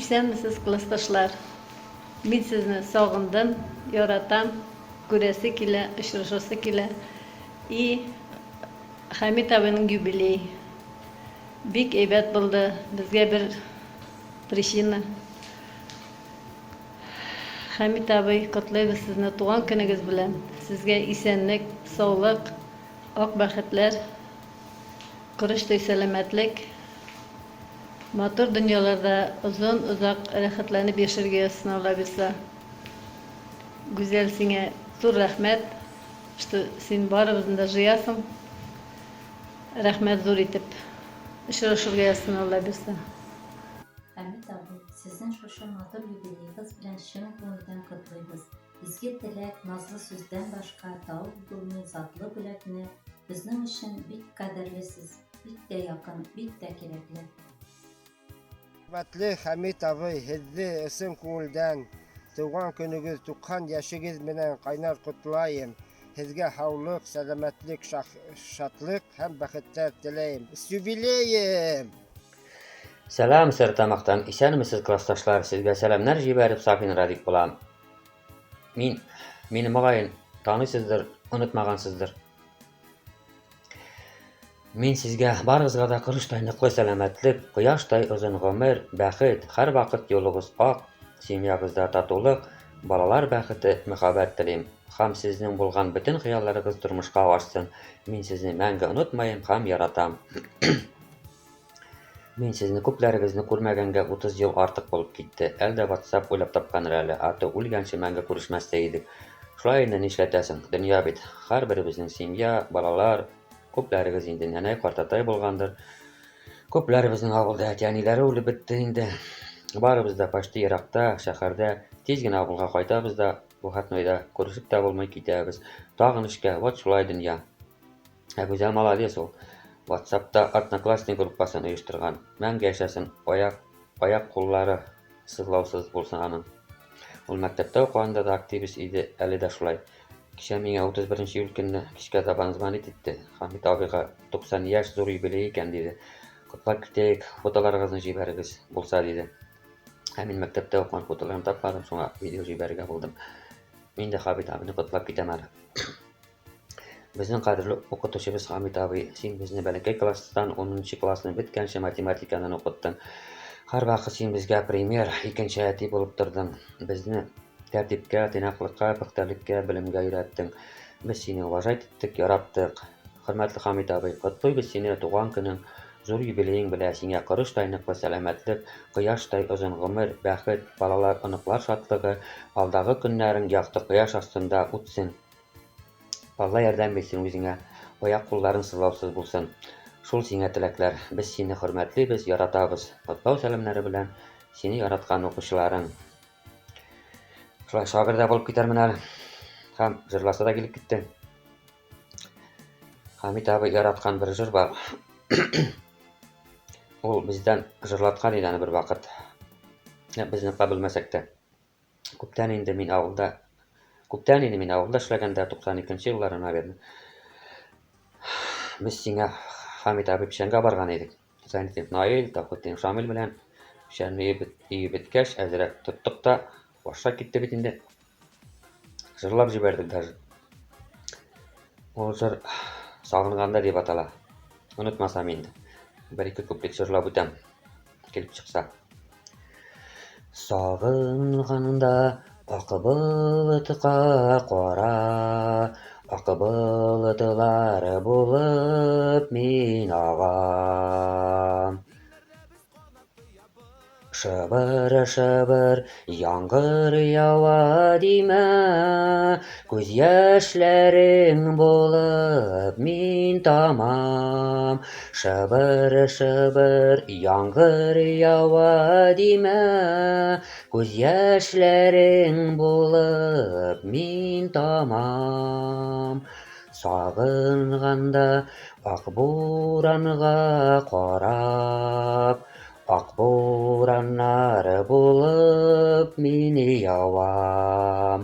Исәнмесез, классташлар! Мин сезне сагындым, яратам, күрәсе килә, очрашасы килә. И Хәмит абыйның юбилей. Бик әйбәт булды, безгә бер причина. Хәмит абый, котлыйбыз сезне туган көнегез белән. Сезгә исәнлек, саулык, ак бәхетләр, корычтай сәламәтлек, матур дөньяларда озын-озак рәхәтләнеп яшәргә язсын Аллабирса. Гүзәл, сиңа зур рәхмәт, что син барыбызны да җыясың. Рәхмәт зур итеп. Очрашырга язсын Аллабирса. Хәмит абый, сезнең шушы матур юбилеегыз белән чын күңелдән котлыйбыз. Изге теләк, назлы сүздән башка табып булмый затлы бүләкне, безнең өчен бик кадерле сез, бик тә якын, бик тә кирәкле. Хөрмәтле Хәмит абый, һеҙҙе ысын күңелдән тыуған көнөгөҙ, 90 йәшегеҙ менән ҡайнар ҡотлайым. Һеҙгә һаулыҡ, сәләмәтлек, шатлыҡ һәм бәхеттәр теләйем. С юбилеем! Сәлам, Сәртамактан. Исәнмесез, классташлар. Сезгә сәламнәр җибәреп Сафин Радик булам. Мин, мине мөгаен таныйсыздыр, онытмагансыздыр. Мин сезгә барыгызга да корычтай ныклы сәламәтлек, кояштай озын гомер, бәхет, һәрвакыт юлыгыз ак, семьягызда татулык, балалар бәхете, мәхәббәт телим. Һәм сезнең булган бөтен хыялларыгыз тормышка ашсын. Мин сезне мәңге онытмыйм һәм яратам. Мин сезне күпләрегезне күрмәгәнгә 30 ел артык булып китте. Әле дә WhatsApp уйлап тапкандыр әле, а то үлгәнче мәңге күрешмәс тә идек. Шулай инде, нишләтәсең, дөнья бит. Һәрберебезнең семья, балалар, күпләрегез инде нәнәй, картатай булгандыр. Күпләребезнең авылда әти-әниләре үлеп бетте инде. Барыбыз да почти еракта, шәһәрдә. Тиз генә авылга кайтабыз да, выходнойда күрешеп тә булмый китәбез. Тагын эшкә, вот шулай дөнья. Ә Гүзәл молодец ул. WhatsAppта Одноклассник группасын оештырган. Мәңге яшәсен, аяк, аяк куллары сызлаусыз булсын аның. Ул мәктәптә укыганда да активист иде, әле дә шулай. Кичә миңа 31 июль көнне кичкә табан звонить итте. Хамит абыйга 90 яшь зур юбилей икән, диде. Котлап китәек, фотоларыгызны җибәрегез, булса, диде. Ә мин мәктәптә укыган фотоларны тапмадым, шуңа видео җибәрергә булдым. Мин дә Хабит абыйны котлап китәм әле. Безнең кадерле укытучыбыз Хамит абый, син безне бәләкәй класстан 10 классны беткәнче математикадан укыттың. Һәрвакыт син безгә пример, икенче әти булып тордың. Безне тәртипкә, тыйнаклыкка, пөхтәлеккә, белемгә өйрәттең. Без сине уважать иттек, яраттык. Хөрмәтле Хамит абый, котлыйбыз сине туган көнең, зур юбилеең белән. Сиңа корычтай ныклы сәламәтлек, кояштай озын гомер, бәхет, балалар, оныклар шатлыгы, алдагы көннәрең якты кояш астында үтсен. Алла ярдәм бирсен үзеңә, аяк-кулларың сызлаусыз булсын. Шул сиңа теләкләр. Без сине хөрмәтлибез, яратабыз. Котлау сәламнәре белән сине яраткан укучыларың. Шулай шагыйрь дә булып китәрмен әле. Һәм җырласы да килеп китте. Хамит абый яраткан бер җыр бар. Ул бездән җырлаткан иде аны бер вакыт. Без ныклап белмәсәк тә. Күптән инде мин авылда, күптән инде мин авылда эшләгәндә, 92 нче еллары, наверное, без сиңа Хамит абый печәнгә барган идек. Зайнетдинов Наил, Таһутдинов Шамил белән печәнне өеп беткәч, әзрәк тоттык та, башка китте бит инде. Җырлап җибәрдек даже. Ул җыр Сагынганда дип атала. Онытмасам инде. Бер-ике куплет җырлап үтәм. Килеп чыкса. Сагынганда ак болытка кара, ак болытлар булып мин агам. Шыбыр-шыбыр яңгыр ява димә, Күз яшьләрең булып мин тамам. Шыбыр-шыбыр яңгыр ява димә, Күз яшьләрең булып мин тамам. Сагынганда ак буранга карап, Ак бураннар булып мин явам.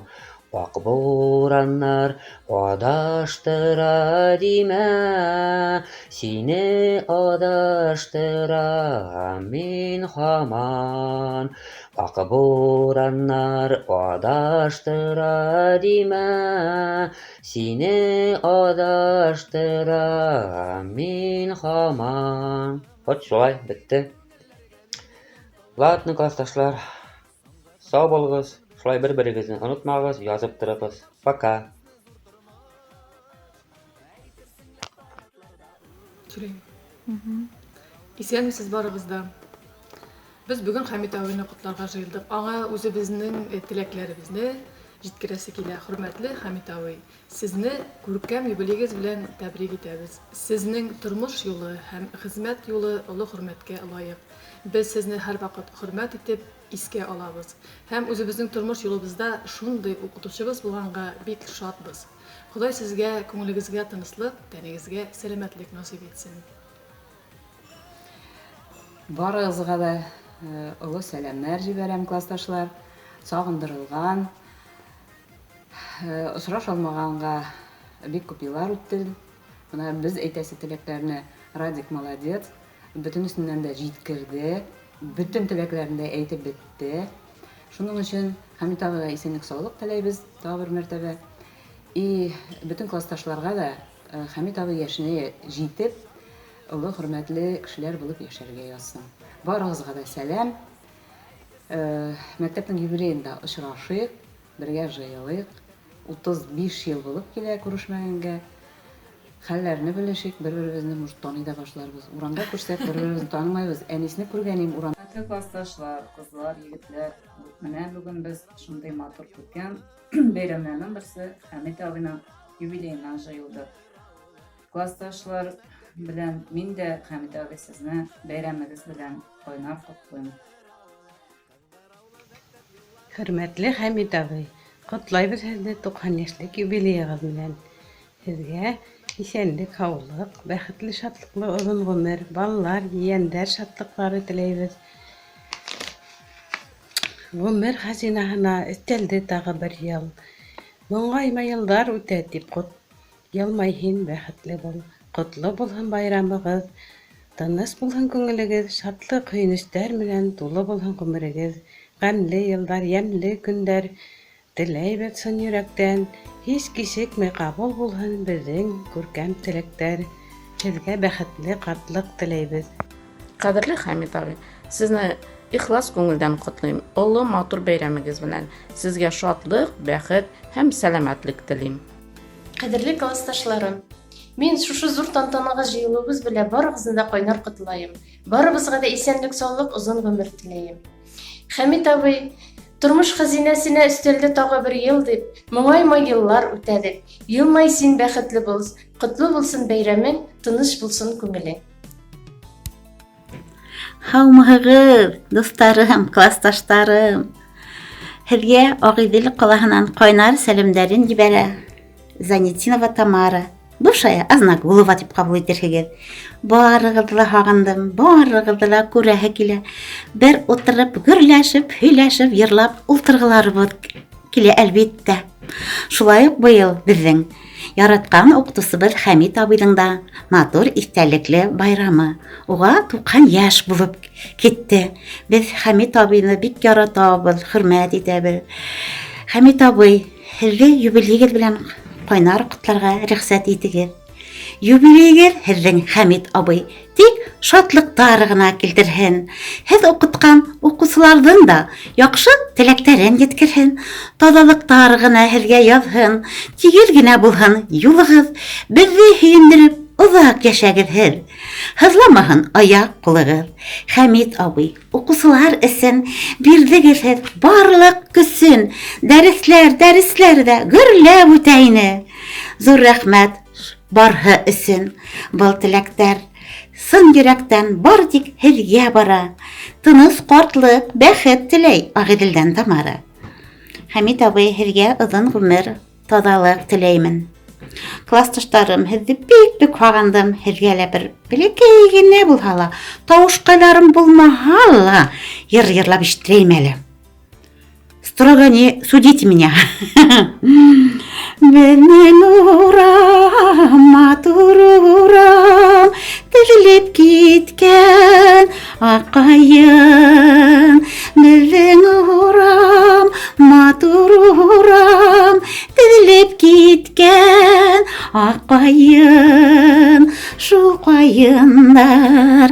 Ак бураннар адаштыра димә, Сине адаштырам мин һаман. Ак бураннар адаштыра димә, Сине адаштырам мин һаман. Вот шулай, бетте. Ладно, классташлар. Сау булыгыз, шулай бер-берегезне онытмагыз, язып торыгыз. Пока. Сөйләйм. Исәнмесез барыгыз да. Без бүген Хәмит абыйны котларга җыелдык. Аңа үзебезнең э, теләкләребезне җиткерәсе килә. Хөрмәтле Хәмит абый, сезне күркәм юбилеегез белән тәбрик итәбез. Сезнең тормыш юлы һәм хезмәт юлы олы хөрмәткә лаек. Без сезне һәрвакыт хөрмәт итеп искә алабыз. Һәм үзебезнең тормыш юлыбызда шундый укытучыбыз булганга бик шатбыз. Ходай сезгә күңелегезгә тынычлык, тәнегезгә сәламәтлек насыйп итсен. Барыгызга да олы сәламнәр җибәрәм, классташлар. Сагындырылган, очраша алмаганга бик күп еллар үтте. Менә без әйтәсе теләкләрне Радик молодец, бөтенесеннән дә җиткерде, бөтен теләкләрен дә әйтеп бетте. Шуның өчен Хәмит абыйга исәнлек-саулык теләйбез тагы бер мәртәбә. И бөтен классташларга да Хәмит абый яшенә җитеп, олы хөрмәтле кешеләр булып яшәргә язсын. Барыгызга да сәлам. Мәктәпнең юбилеенда очрашыйк, бергә җыелыйк. 35 ел булып килә күрешмәгәнгә. Хәлләрне белешик, бер-беребезне, может, таный да башларбыз. Урамда күрсәк, бер-беребезне танымайбыз. Әнисне күргәнем урам. Хөрмәтле классташлар, кызлар, егетләр, менә бүген без шундый матур күркәм бәйрәмнәрнең берсе Хәмит абыйның юбилеена җыелдык. Классташлар белән мин дә Хәмит абый сезне бәйрәмегез белән кайнар котлыйм. Хөрмәтле Хәмит абый, котлайбыз сезне 90 яшьлек юбилеегыз белән. Сезгә исәнлек, һаулык, бәхетле, шатлыклы озын гомер, балалар, җияннәр шатлыклары теләйбез. Гомер хазинаһына өстәлде тагы бер ел. Моңайма еллар үтә дип кот Елмай һин, бәхетле бул. Котлы булһын байрамыгыз, Тыныч булһын күңелегез, Шатлык, һөенечләр белән Тулы булһын гомерегез. Гамьле еллар, ямьле көннәр Теләйбез чын йөрәктән, Һич кичекми кабул булһын Безнең күркәм теләкләр. Сезгә бәхетле картлык теләйбез. Кадерле Хәмит абый, сезне ихлас күңелдән котлыйм. Олы матур бәйрәмегез белән. Сезгә шатлык, бәхет һәм сәламәтлек телим. Кадерле классташларым, мин шушы зур тантанага җыелуыбыз белән барыгызны да кайнар котлаем. Барыбызга да исәнлек-саулык, озын гомер теләем. Хәмит абый, тормыш хәзинәсенә өстәлде тагы бер ел дип, моңайма еллар үтә дип. Елмай син бәхетле бул, котлы булсын бәйрәмең, тыныч булсын күңелең. Һаумыһыгыз, дусларым, классташларым. Һеҙгә Ағиҙел ҡалаһынан ҡайнар сәләмдәрен ебәрә Занетинова Тамара. Бывшая Азнагулова тип ҡабул итерһегеҙ. Барығыҙҙы ла һағындым, барығыҙҙы ла күрәһе килә. Бер ултырып, гөрләшеп, һөйләшеп, йырлап ултырғыларыбыҙ килә, әлбиттә. Шулай уҡ быйыл беҙҙең яраткан уҡытыусыбыҙ Хәмит абыйҙың да матур иҫтәлекле байрамы. Уға 90 йәш булып китте. Беҙ Хәмит абыйны бик яратабыҙ, хөрмәт итәбеҙ. Хәмит абый, һеҙҙе юбилейегеҙ белән ҡайнар ҡотларға рөхсәт итегеҙ. Юбилейегеҙ һеҙҙең, Хәмит абый, тик шатлыҡтар ғына килтерһен. Һеҙ уҡытҡан уҡыусыларҙың да яҡшы теләктәрен еткерһен. Таҙалыҡтар ғына һеҙгә яҙһын, тигеҙ генә булһын юлығыҙ. Беҙҙе һөйөндөрөп оҙаҡ йәшәгеҙ һеҙ. Һыҙламаһын аяҡ ҡулығыҙ. Хәмит абый, уҡыусылар өсөн бирҙегеҙ һеҙ барлыҡ көсөн. Дәресләр, дәресләр ҙә гөрләп үтә ине. Ҙур рәхмәт барһы өсөн. Был теләктәр сын йөрәктән бары тик һеҙгә бара. Тыныс ҡартлыҡ, бәхет теләй Ағиҙелдән Тамара. Хәмит абый, һеҙгә оҙон ғүмер, таҙалыҡ теләймен. Классташтарым, һеҙҙе бик-бик һағындым. Һеҙгә лә бер бәләкәй генә булһа ла, тауышҡайларым булмаһа ла, йыр йырлап ишеттерәйем әле. Строго не судите меня. Безнең урам, матур урам, тезелеп киткән ак каен. Безнең урам, матур урам, тезелеп киткән ак каен. Шул каеннарга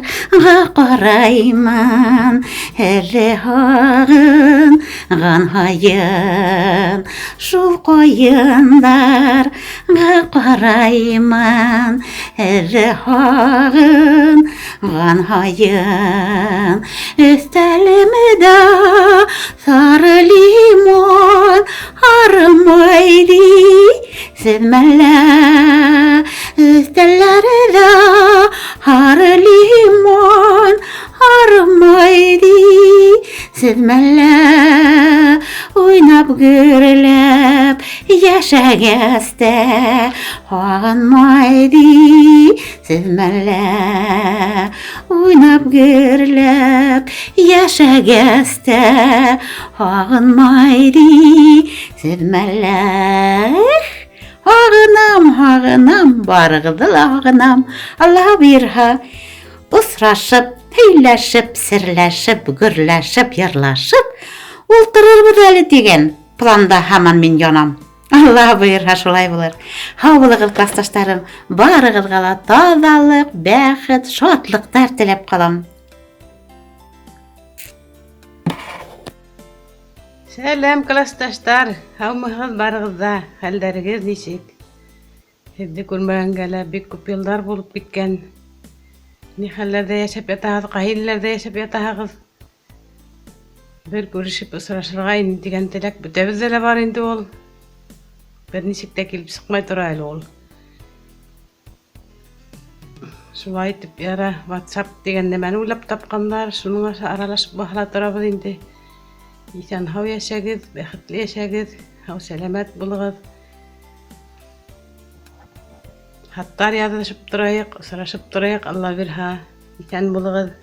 караймын, әле һагынган һаен. Шул каеннарга караймын, әле һагынган һаен. Өстәлемдә сары лимон, арымай ди, Сез мәллә өстәлләрдә һары лимон, һары май ди. Сез мәллә уйнап гөрләп яшәгәс тә һагынмай ди. Сез мәллә уйнап гөрләп яшәгәс тә һагынмай ди. Сез мәллә һагынам, һагынам, барыгызны ла һагынам. Аллаһ боерһа, осрашып, һөйләшеп, серләшеп, гөрләшеп, йырлашып ултырырбыз әле дигән планда һаман мин янам. Аллаһ боерһа, шулай булыр. Һау булыгыз, классташларым. Барыгызга ла тазалык, бәхет, шатлыктар теләп калам. Сәлам, классташлар! Һаумыһыгыз барыгыз да? Хәлләрегез ничек? Һеҙҙе күрмәгәнгә лә бик күп йылдар булып киткән. Ни хәлләрдә яшәп ятаһыгыз, кай илләрдә яшәп ятаһыгыз? Бер күрешеп осрашырга инде дигән теләк бөтәбездә лә бар инде ул. Берничек тә килеп чыкмай тора әле ул. Шулай итеп, яра, WhatsApp дигән нәмәне уйлап тапканнар, шуның аша аралашып баһала торабыз инде. Исән һау яшәгез, бәхетле яшәгез, һау сәламәт булыгыз. Хаттар язышып торайык, сорашып торайык, Алла бирһа. Исән булыгыз.